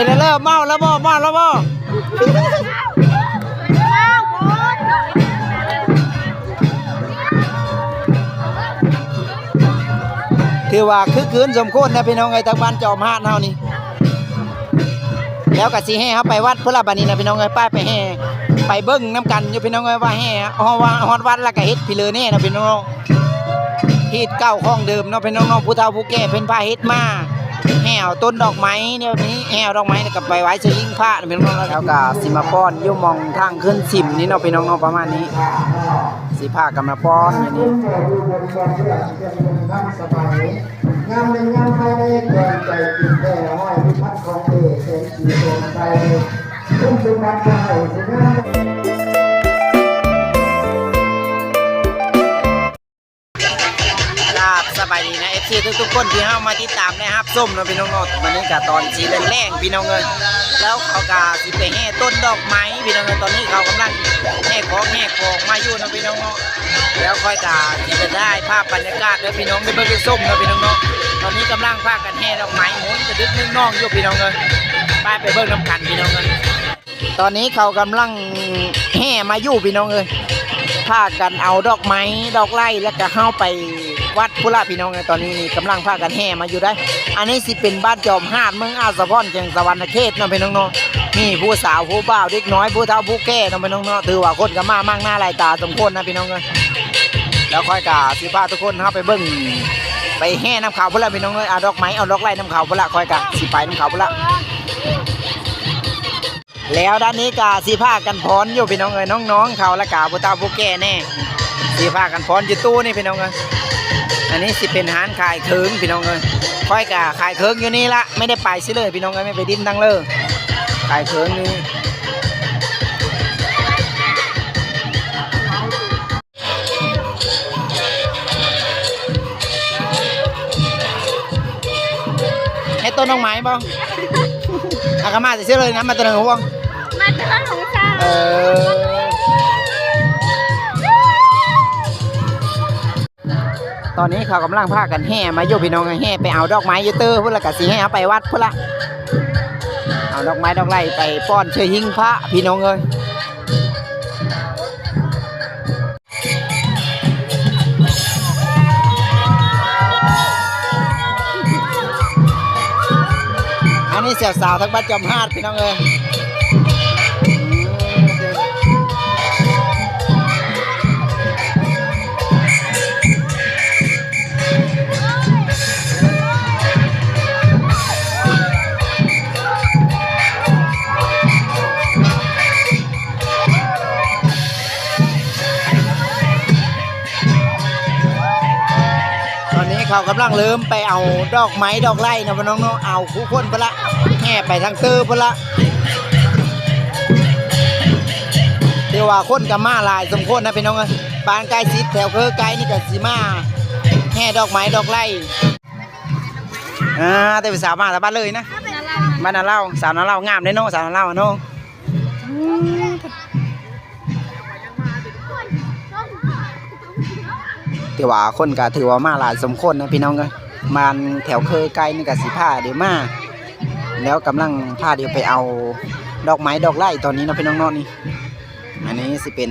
ເຮັດແລ້ວ ເມົາແລ້ວບໍ່? ເມົາແລ້ວບໍ່? ຖືວ່າຄຶກຄື້ນສົມຄວນນະພີ່ນ້ອງເອີຍ ທາງບ້ານຈອມຫາດເຮົານີ້. ແລ້ວກໍຊິແຫ່ເຮົາໄປວັດພຸ້ນລະ ບາດນີ້ນະພີ່ນ້ອງເອີຍ. ໄປ ໄປແຫ່ ໄປເບິ່ງນຳກັນຢູ່ພີ່ນ້ອງເອີຍ ວ່າແຫ່ຮອດ ວ່າຮອດວັດແລ້ວກໍເຮັດພິເລີແດ່ເນາະພີ່ນ້ອງເນາະ. ຮີດເກົ່າຂອງເດີມເນາະພີ່ນ້ອງເນາະ ຜູ້ເຖົ້າຜູ້ແກ່ເພິ່ນພາເຮັດມາ ແຫ່ເອົາຕົ້ນດອກໄມ້ແນວນີ້ ແຫ່ເອົາດອກໄມ້ແລ້ວກໍໄປໄວ້ໃສ່ຫິ້ງພະນະພີ່ນ້ອງເນາະ. ແລ້ວກໍຊິມາປ້ອນຢູ່ໝ່ອງທາງຂຶ້ນສິມນີ້ເນາະພີ່ນ້ອງເນາະ ປະມານນີ້ ຊິພາກັນມາປ້ອນຢູ່ນີ້. ງາມແລະງາມພາຍໃນແຂງໃຈກິນແທ້ ຫ້ອຍພິພັດຂອງເອ ແສງສີແສງໄຊ ຄຸນສົມບັດບໍ່ໃຫ້ເສຍງາມ. ກາບສະບາຍດີນະ ເອັຟຊີ ທຸກໆຄົນທີ່ເຮົາມາຕິດຕາມ ແລະ ຮັບຊົມເນາະພີ່ນ້ອງເນາະ. ມື້ນີ້ກະຕອນສີ່ແລງໆ ພີ່ນ້ອງເອີຍ ແລ້ວເຂົາກະຊິໄປແຫ່ຕົ້ນດອກໄມ້ພີ່ນ້ອງເອີຍ. ຕອນນີ້ເຂົາກຳລັງແຫ່ຂອງແຫ່ຂອງມາຢູ່ເນາະພີ່ນ້ອງເນາະ. ແລ້ວຂ້ອຍກະຊິໄປຖ່າຍພາບບັນຍາກາດໃຫ້ພີ່ນ້ອງໄດ້ເບິ່ງໄດ້ຊົມເນາະພີ່ນ້ອງເນາະ. ຕອນນີ້ກຳລັງພາກັນແຫ່ດອກໄມ້ ໂອ້ຍ ກະດຶກນຶກນ້ອງຢູ່ພີ່ນ້ອງເອີຍ. ໄປ ໄປເບິ່ງນຳກັນພີ່ນ້ອງເອີຍ. ຕອນນີ້ເຂົາກຳລັງແຫ່ມາຢູ່ພີ່ນ້ອງເອີຍ ພາກັນເອົາດອກໄມ້ດອກໄຫຼ ແລ້ວກະເຮົາໄປວັດພຸ້ນລະພີ່ນ້ອງເອີຍ. ຕອນນີ້ນີ້ກຳລັງພາກັນແຫ່ມາຢູ່ໄດ໋. ອັນນີ້ຊິເປັນບ້ານຈອມຫາດ ເມືອງອາດສະພອນ ແຂວງສະຫວັນນະເຂດເນາະພີ່ນ້ອງເນາະ. ມີຜູ້ສາວຜູ້ບ່າວ ເດັກນ້ອຍ ຜູ້ເຖົ້າຜູ້ແກ່ເນາະພີ່ນ້ອງເນາະ. ຖືວ່າຄົນກໍມາມາກໜ້າຫຼາຍຕາສົມຄວນນະພີ່ນ້ອງເອີຍ. ແລ້ວຂ້ອຍກະຊິພາທຸກຄົນເຮົາໄປເບິ່ງ ໄປແຫ່ນຳເຂົາພຸ້ນລະພີ່ນ້ອງເອີຍ. ເອົາດອກໄມ້ເອົາດອກໄຫຼນຳເຂົາພຸ້ນລະ ຂ້ອຍກະຊິໄປນຳເຂົາພຸ້ນລະ. ແລ້ວດ້ານນີ້ກະຊິພາກັນຟ້ອນຢູ່ພີ່ນ້ອງເອີຍ ນ້ອງໆເຂົາ ແລ້ວກະຜູ້ເຖົ້າຜູ້ແກ່ແດ່ ຊິພາກັນຟ້ອນຢູ່ຕູ້ນີ້ພີ່ນ້ອງເອີຍ. ອັນນີ້ຊິເປັນຮ້ານຂາຍເຄີງພີ່ນ້ອງເອີຍ. ຂ້ອຍກະຂາຍເຄີງຢູ່ນີ້ລະ ໄມ່ໄດ້ໄປໃສເລີຍພີ່ນ້ອງເອີຍ ໄມ່ໄປດິນທາງເລີ ຂາຍເຄີງນີ້. ເຮັດຕົ້ນດອກໄມ້ບໍ່? ອາກະມາແຕ່ເຊົ້າເລີຍນະ ມາແຕ່ເຮືອນຂອງ ມາແຕ່ເຮືອນຂອງຊາວ ເອີ. ຕອນນີ້ເຂົາກຳລັງພາກັນແຫ່ມາຢູ່ພີ່ນ້ອງ ແຫ່ໄປເອົາດອກໄມ້ຢູ່ເຕີພຸ້ນ ແລ້ວກະຊິແຫ່ເອົາໄປວັດພຸ້ນລະ ເອົາດອກໄມ້ດອກໄຫຼໄປປ້ອນໃສ່ຫິ້ງພະພີ່ນ້ອງເອີຍ. ອັນນີ້ສາວໆ ທາງບ້ານຈອມຫາດພີ່ນ້ອງເອີຍ. ຕອນນີ້ເຂົາກຳລັງເລີ່ມໄປເອົາດອກໄມ້ດອກໄຫຼເນາະພີ່ນ້ອງເນາະ ເອົາຄູ່ຄົນພຸ້ນລະ ແຫ່ໄປທາງເຕີພຸ້ນລະ. ຖືວ່າຄົນກະມາຫຼາຍສົມຄວນນະພີ່ນ້ອງເອີຍ ບ້ານໃກ້ຊິດແຖວເຄີໃກ້ນີ້ກະຊິມາແຫ່ດອກໄມ້ດອກໄຫຼ. ອ່າ ແຕ່ເປັນສາວມາແຕ່ບ້ານເລີຍນະ ບ້ານນາລາວ ສາວນາລາວ ງາມເດ້ເນາະ ສາວນາລາວເນາະ. ຖືວ່າຄົນກະຖືວ່າມາຫຼາຍສົມຄວນນະພີ່ນ້ອງເອີຍ ບ້ານແຖວເຄີໃກ້ນີ້ກະຊິພາດຽວມາ ແລ້ວກຳລັງພາດຽວໄປເອົາດອກໄມ້ດອກໄຫຼຕອນນີ້ເນາະພີ່ນ້ອງເນາະ. ນີ້ ອັນນີ້ຊິເປັນ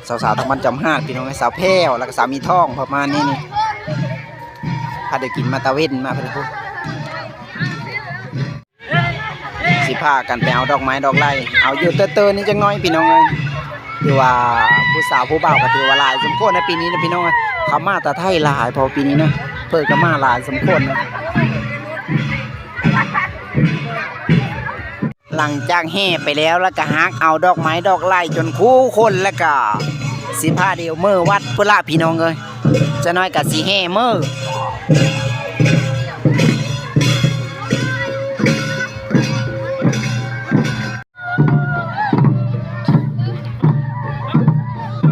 ສາວໆ ທາງບ້ານຈອມຫາດພີ່ນ້ອງເອີຍ ສາວແພ້ວ ແລ້ວກະສາວມີທ້ອງ ປະມານນີ້ນີ້ ພາດຽວກິນມາຕາເວັນມາເພິ່ນພຸ້ນ. ຊິພາກັນໄປເອົາດອກໄມ້ດອກໄຫຼ ເອົາຢູ່ເຕີໆນີ້ຈັກໜ້ອຍພີ່ນ້ອງເອີຍ. ຖືວ່າຜູ້ສາວຜູ້ບ່າວກໍຖືວ່າຫຼາຍສົມຄວນໃນປີນີ້ນະພີ່ນ້ອງເອີຍ ເຂົາມາແຕ່ໄທຫຼາຍ ເພາະປີນີ້ນະ ເພິ່ນກໍມາຫຼາຍສົມຄວນນະ. ຫຼັງຈາກແຫ່ໄປແລ້ວ ແລ້ວກໍຮັກເອົາດອກໄມ້ດອກໄຫຼຈົນຄູ່ຄົນ ແລ້ວກໍຊິພາດຽວເມືອວັດພຸ້ນລະພີ່ນ້ອງເອີຍ. ຈັກໜ້ອຍກໍຊິແຫ່ເມືອ.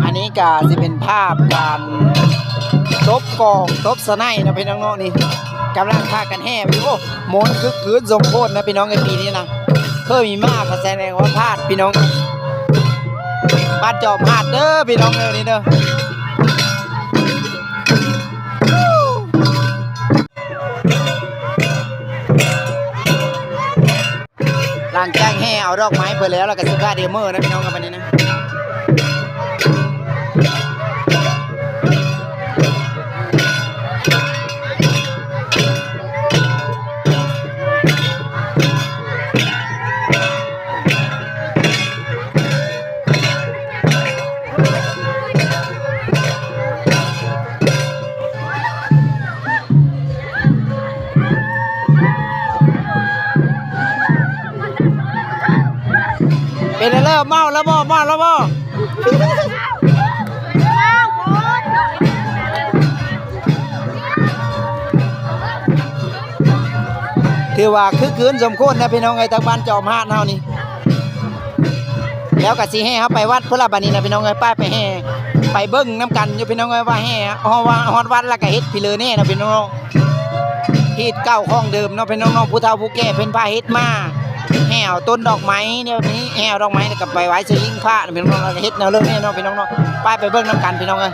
ອັນນີ້ກໍຊິເປັນພາບການຕົບກອງ ຕົບສະໄນເນາະພີ່ນ້ອງເນາະ. ນີ້ກຳລັງພາກັນແຫ່ຢູ່ ໂອ້ ມ່ວນຄຶກຄື້ນສົມໂພນນະພີ່ນ້ອງເອີຍ ປີນີ້ນະ. ເພີ່ມມີມາກໍສະແດງວ່າພາດພີ່ນ້ອງ ບ້ານຈອມຫາດເດີພີ່ນ້ອງເອີຍ ນີ້ເດີ. ເອົາດອກໄມ້ເພິ່ນແລ້ວ ແລ້ວກໍຊິພາເດເມີນະພີ່ນ້ອງ ກັບອັນນີ້ນະ. ເປັນແລ້ວ ເມົາແລ້ວບໍ່? ເມົາແລ້ວບໍ່? ຖືວ່າຄຶກຄື້ນສົມຄວນນະພີ່ນ້ອງເອີຍ ທາງບ້ານຈອມຫາດເຮົານີ້. ແລ້ວກໍຊິແຫ່ເຮົາໄປວັດພຸ້ນລະບາດນີ້ນະພີ່ນ້ອງເອີຍ. ໄປ ໄປແຫ່ ໄປເບິ່ງນຳກັນຢູ່ພີ່ນ້ອງເອີຍ ວ່າແຫ່ຮອດ ວ່າຮອດວັດແລ້ວກໍເຮັດພີເລີແນ່ເນາະພີ່ນ້ອງເນາະ. ຮີດເກົ່າຂອງເດີມເນາະພີ່ນ້ອງເນາະ ຜູ້ເຖົ້າຜູ້ແກ່ເພິ່ນພາເຮັດມາ ແຫ່ເອົາຕົ້ນດອກໄມ້ແນວນີ້ ແຫ່ເອົາດອກໄມ້ແລ້ວກໍໄປໄວ້ໃສ່ຫິ້ງພະນະພີ່ນ້ອງເນາະ ແລ້ວກໍເຮັດແນວເລີກແນ່ເນາະພີ່ນ້ອງເນາະ. ໄປ ໄປເບິ່ງນຳກັນພີ່ນ້ອງເອີຍ.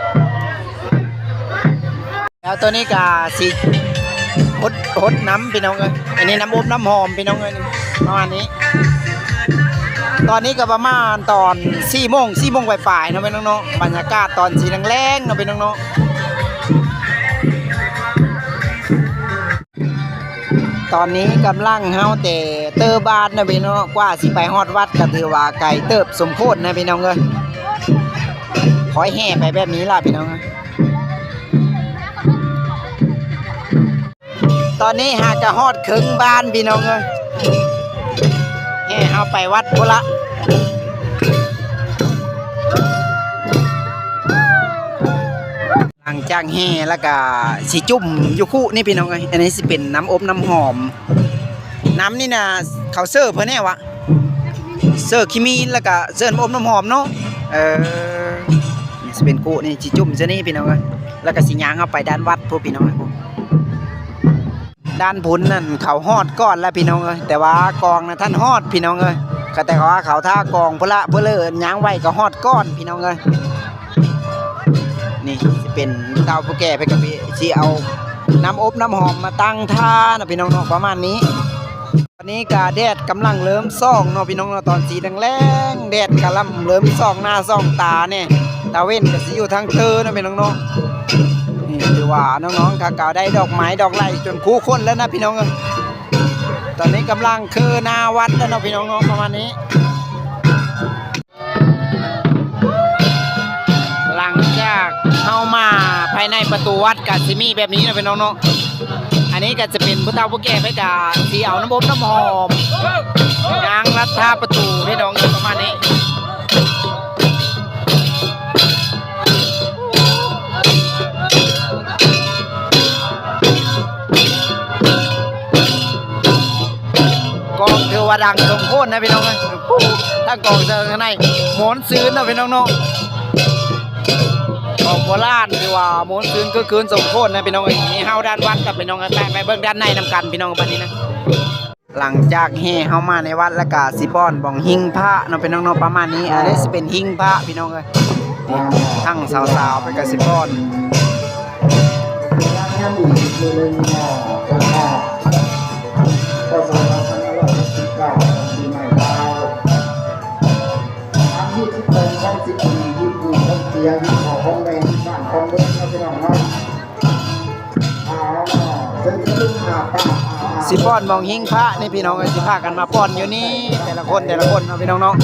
ແລ້ວໂຕນີ້ກໍຊິຫົດ ຫົດນ້ຳພີ່ນ້ອງເອີຍ. ອັນນີ້ນ້ຳອົບນ້ຳຫອມພີ່ນ້ອງເອີຍ ປະມານນີ້. ຕອນນີ້ກໍປະມານຕອນສີ່ໂມງ ສີ່ໂມງປາຍໆເນາະພີ່ນ້ອງເນາະ. ບັນຍາກາດຕອນສີແລງໆເນາະພີ່ນ້ອງເນາະ. ຕອນນີ້ກຳລັງເຮົາແຕ່ເຕີບ້ານເນາະພີ່ນ້ອງເນາະ ກວ່າຊິໄປຮອດວັດກໍຖືວ່າໄກເຕີບສົມຄວນນະພີ່ນ້ອງເອີຍ. ຄອຍແຫ່ໄປແບບນີ້ລະພີ່ນ້ອງ. ຕອນນີ້ຫາກະຮອດເຄິ່ງບ້ານພີ່ນ້ອງເອີຍ ແຫ່ເຮົາໄປວັດພຸ້ນລະ. ຫຼັງຈາກແຫ່ແລ້ວກະຊິຈຸ້ມຢູ່ຄຸນີ້ພີ່ນ້ອງເອີຍ. ອັນນີ້ຊິເປັນນ້ຳອົບນ້ຳຫອມ. ນ້ຳນີ້ນະ ເຂົາເສີບເພິ່ນແນ່ວະ ເສີບຂີ້ໝີ່ ແລ້ວກະເສີບນ້ຳອົບນ້ຳຫອມເນາະ. ເອີ ນີ້ຊິເປັນຄຸນີ້ ຊິຈຸ້ມຊະນີ້ພີ່ນ້ອງເອີຍ. ແລ້ວກະຊິຍ່າງເຂົ້າໄປດ້ານວັດພຸ້ນພີ່ນ້ອງເອີຍ. ດ້ານພຸ້ນນັ້ນເຂົາຮອດກ່ອນແລ້ວພີ່ນ້ອງເອີຍ ແຕ່ວ່າກອງນະທັນຮອດພີ່ນ້ອງເອີຍ. ກໍແຕ່ວ່າເຂົາຖ້າກອງພຸ້ນລະ ເພິ່ນເລີຍຍ່າງໄວກໍຮອດກ່ອນພີ່ນ້ອງເອີຍ. ນີ້ຊິເປັນເຖົ້າຜູ້ແກ່ເພິ່ນກໍຊິເອົານ້ຳອົບນ້ຳຫອມມາຕັ້ງທ່ານະພີ່ນ້ອງເນາະ ປະມານນີ້. ຕອນນີ້ກະແດດກຳລັງເລີ່ມສ່ອງເນາະພີ່ນ້ອງເນາະ ຕອນສີແລງໆ ແດດກຳລັງເລີ່ມສ່ອງໜ້າສ່ອງຕາແນ່. ຕາເວັນກະຊິຢູ່ທາງເທີເນາະພີ່ນ້ອງເນາະ. ນີ້ຖືວ່ານ້ອງໆ ເຂົາກໍໄດ້ດອກໄມ້ດອກໄຫຼຈົນຄູ່ຄົນແລ້ວນະພີ່ນ້ອງເອີຍ. ຕອນນີ້ກຳລັງຄືໜ້າວັດແລ້ວເນາະພີ່ນ້ອງເນາະ ປະມານນີ້. ຫຼັງຈາກເຮົາມາພາຍໃນປະຕູວັດກະຊິມີແບບນີ້ເນາະພີ່ນ້ອງເນາະ. ອັນນີ້ກະຈະເປັນຜູ້ເຖົ້າຜູ້ແກ່ເພິ່ນກະຊິເອົານ້ຳອົບນ້ຳຫອມຍ່າງລັດທ່າປະຕູພີ່ນ້ອງ ປະມານນີ້. ກອງຖືວ່າດັງສົມຄວນນະພີ່ນ້ອງເອີຍ. ທັງກອງເຊິ່ງທາງໃນມ່ວນຊື່ນເນາະພີ່ນ້ອງເນາະ. ກອງໂບລານຖືວ່າມ່ວນຊື່ນຄຶກຄື້ນສົມຄວນນະພີ່ນ້ອງເອີຍ. ມີເຮົາດ້ານວັດກັບພີ່ນ້ອງເອີຍ ໄປ ໄປເບິ່ງດ້ານໃນນຳກັນພີ່ນ້ອງ ບັດນີ້ນະ. ຫຼັງຈາກແຫ່ເຮົາມາໃນວັດແລ້ວກະຊິປ້ອນບ່ອງຫິ້ງພະເນາະພີ່ນ້ອງເນາະ ປະມານນີ້. ອັນນີ້ຊິເປັນຫິ້ງພະພີ່ນ້ອງເອີຍ. ນີ້ ທັງສາວໆ ເພິ່ນກະຊິປ້ອນ. ຊິປ້ອນໝ່ອງຫິ້ງພະນີ້ພີ່ນ້ອງເອີຍ ຊິພາກັນມາປ້ອນຢູ່ນີ້ ແຕ່ລະຄົນ ແຕ່ລະຄົນເນາະພີ່ນ້ອງເນາະ.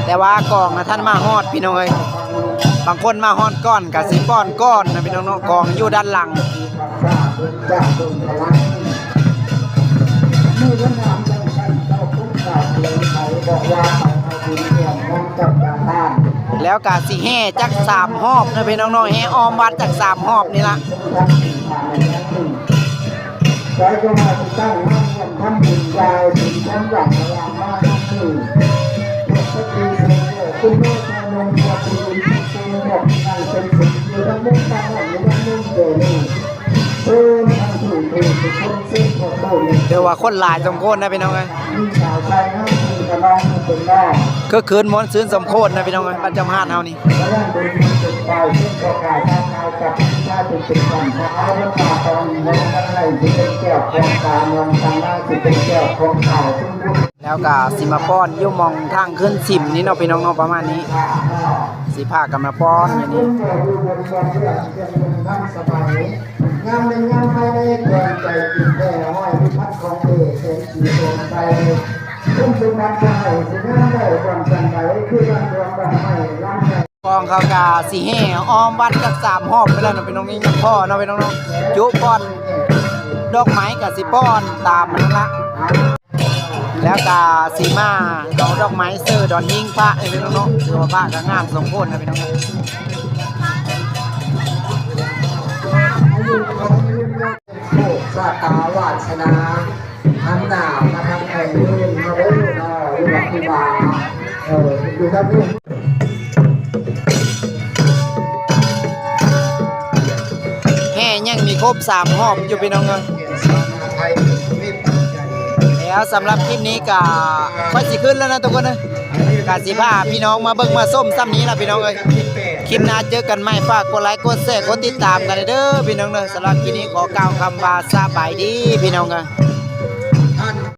ແຕ່ວ່າກອງນະທັນມາຮອດພີ່ນ້ອງເອີຍ ບາງຄົນມາຮອດກ່ອນກະຊິປ້ອນກ່ອນນະພີ່ນ້ອງເນາະ ກອງຢູ່ດ້ານຫຼັງ. ແລ້ວກະຊິແຫ່ຈັກສາມຮອບເນາະພີ່ນ້ອງເນາະ ແຫ່ອ້ອມວັດຈັກສາມຮອບນີ້ລະ. ຖືວ່າຄົນຫຼາຍສົມຄວນນະພີ່ນ້ອງເອີຍ. ເຄີກຄືນມ່ວນຊື່ນສົມໂຄດນະພີ່ນ້ອງເອີຍ ປະຈຳຮ້ານເຮົານີ້. ແລ້ວກະຊິມາປ້ອນຢູ່ໝ່ອງທາງຂຶ້ນສິມນີ້ເນາະພີ່ນ້ອງເນາະ ປະມານນີ້ ຊິພາກັນມາປ້ອນຢູ່ນີ້. ງາມແມ່ນງາມພາຍໃນແຂວງໃຈຈິງແທ້ ຫ້ອຍພິພັດຂອງເອ ແສງສີໂສມໃສ ຄຸນສົມບັດບໍ່ໃຫ້ຊິງາມໄດ້ຄວາມສັນໃດ ຄືບ້ານດວງດອກໄມ້ລຳໃຫຍ່. ກອງເຂົາກະຊິແຫ່ອ້ອມວັດຈັກສາມຮອບໄປແລ້ວເນາະພີ່ນ້ອງ ຍັງພໍເນາະພີ່ນ້ອງເນາະ ຈຸປ້ອນດອກໄມ້ກະຊິປ້ອນຕາມນັ້ນລະ. ແລ້ວກະຊິມາເອົາດອກໄມ້ເສີດອນຫິ້ງພະໃຫ້ພີ່ນ້ອງເນາະ ຖືວ່າພະກະງາມສົມໂພດນະພີ່ນ້ອງ. ໂຊກຊະຕາວາສະໜາ ຫັນໜ້າມາທາງໄກເດີນມາເດີເນາະ ຫຼືວ່າຄູບາ ເອີ ຢູ່ທາງນີ້. ແຫ່ຍັງມີຄົບສາມຮອບຢູ່ພີ່ນ້ອງເອີຍ. ແລ້ວສຳລັບຄລິບນີ້ກະຂ້ອຍຊິຂຶ້ນແລ້ວນະທຸກຄົນເອີຍ ກະຊິພາພີ່ນ້ອງມາເບິ່ງມາຊົມສ່ຳນີ້ລະພີ່ນ້ອງເອີຍ. ຄລິບໜ້າເຈີກັນໃໝ່ ຝາກກົດໄລກົດແຊກົດຕິດຕາມກັນເດີພີ່ນ້ອງເດີ. ສຳລັບຄລິບນີ້ຂໍກ່າວຄຳວ່າສະບາຍດີພີ່ນ້ອງເອີຍ.